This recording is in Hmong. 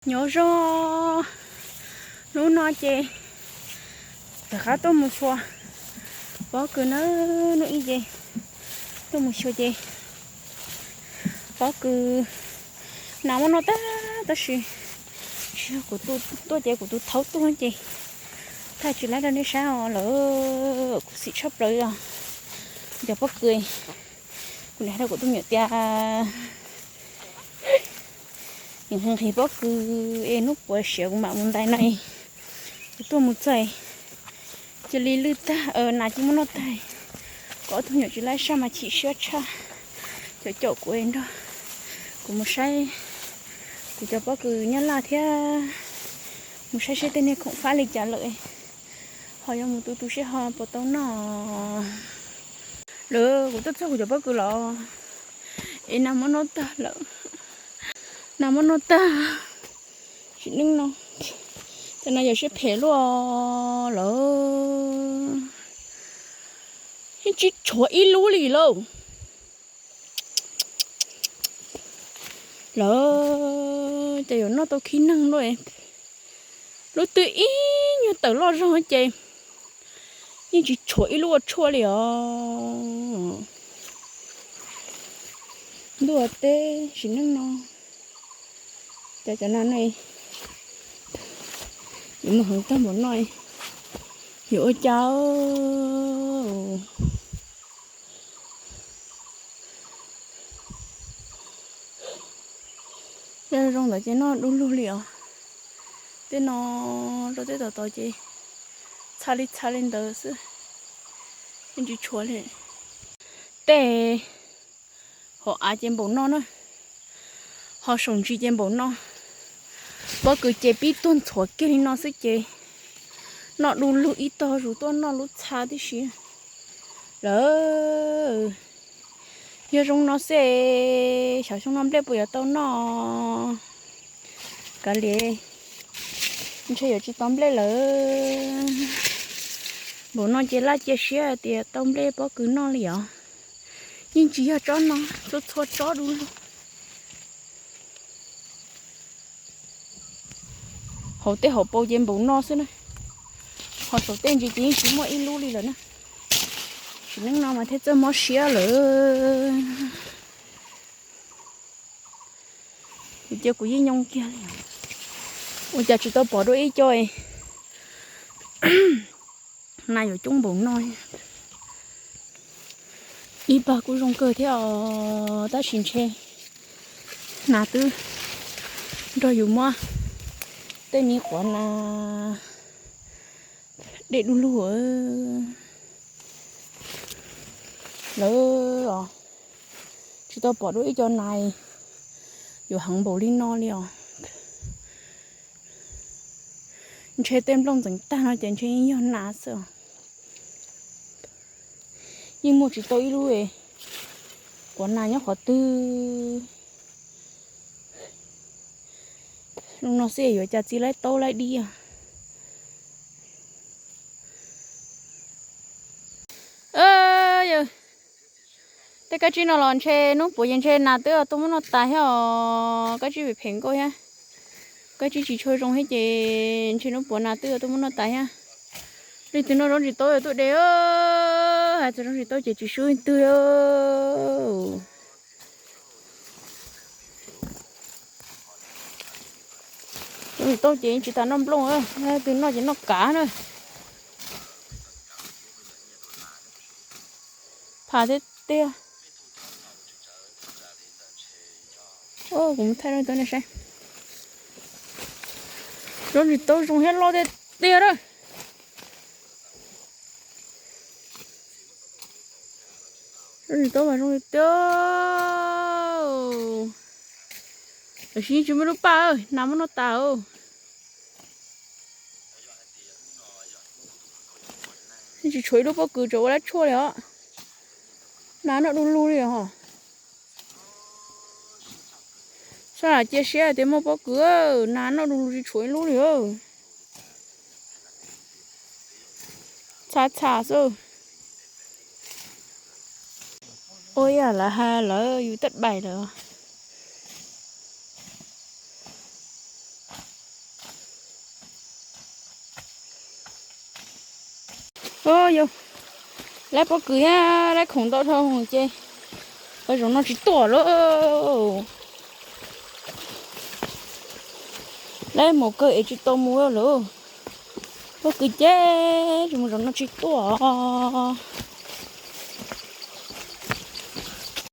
Nyob zoo, hnub no ces rov qab tuaj mus xyuas pob kws na. Hnub ib ces tuaj mus xyuas ces pob kws nas muab noj tag, tab sis kuv tuaj ces kuv tus thaub tuaj ces thaij tsis laib rau nej saib os lawm. Khuv xim tshaj plaws os. Cov pob kws, kuv niam hais rau kuv tus me nyuam tias nqhis pob kws es hnub puav siav kuv mam mus ntais no. Kuv tuaj mus txog cia li lwj tag, nas cia muab noj tag. Kuv ob tug me nyuam tsis laib saj mas chim siab tshaj. Cov caum kuv nrog kuv mus saib kuv cov pob kws nyob laj thiab, mus saib seb tej niag khoom fab li cas lawm, ho yuav mus tu tu seb ho puas tau noj. Lawm kuv tuaj txog kuv cov pob kws los es nas muab noj tag lawm. Nas muab noj tag. Sim neej no, cov nas yog siab phem luaj lawm. Yeej tsis tshuav ib lub li lauj. Lawm ces yuav noj tau khib neeg luaj. Lub twg ib nyuag tawm loj zog ces yeej tsis tshuav ib lub ua tshuaj li os. Ntuj teb sim neej no, cov cov nas no yuav mus heev tag npaum no, yuav ua cas? Tej zoo ntawd ces noj du lug li os. Tej no rau tej tom tod ces txha li txha li ntawd xwb, yeej tsis tshuav li. Tej hauv av ces npaum no na, ho saum ntsis ces npaum no. Pob kws ces pib tuag ntxhuav kiag li no xwb ces noj du lug ib tog zus tuaj noj lub txha tib si lawm. Yog zoo no xwb, xyov xyoo no nplej puas yuav tau noj. Kav liam, ntshe yuav tsis tau nplej lawm. Npaum no ces laj cia siab hais tias tau nplej pob kws noj li os. Yeej tsis yog tsob no, txhua txhua tsob du lug. Hauv tej hauv paus ces npaum no xwb na, ho saum tej ntsis ces yeej tsis muaj ib lub li lawm na. Sim neej no mas thiaj txawj mob siab lawm. Kuv cia kuv yeej nyoo kiag li. Ua cas tsis tau pom dua ib co nas yuav coob npaum no. Ib pag kuj zoo kawg thiab os, tab sis ntshe nas twb nrog yus muab tej me quav nas dej du lug lawm os. Tsis tau pom dua ib co nas yuav heev npaum li no li os. Ntshe tej nplooj ntxeev tag no ces ntshe yeej yog nas xwb os. Yeej muaj tsis tau ib lub quav nas nyob qhov twg. Zoo no xwb yuav cas txi laib taub laib dib. Yawg, tej kab tsib no los ntshe hnub puav ces ntshe nas twb tuaj muab noj tas thiab os. Kab tsib phem phem nkauj thiab, kab tsib tsis tshua zoo thiab ces ntshe hnub puav nas twb tuaj muab noj tas thiab. Leej twg noj zaub ntsis taub yuav tuaj de, hais txog zaub ntsis taub ces tsis swb leej twg. Zaub ntsis taub ces tsis tas noj nplooj, leej twg noj ces noj kav na. Pha thiab tiag. Kuv mus thaij rau nej saib. Zaub ntsis taub zoo thiab loj tiag tiag na. Zaub ntsis taub mas zoo tiag tiag. Tam sim tsis muaj lub paj, nas muab noj tas. Tsis tshuav ib lub pob kws tseem ua lab tshuaj li os. Nas noj du lug li os. Sab lam cia siab tias muaj pob kws, nas noj du lug tsis tshuav ib lub li. Txha txha xwb. Ua yam lawv hais lawv yus tab baim lawm. Yog, lawv pob kws thiab lawv khoom ntau dhau ces zaum no tsis tuaj lawm. Lawv mus kawg es tsis tau mus lawm. Pob kws ces tsis mus zaum no tsis tuaj.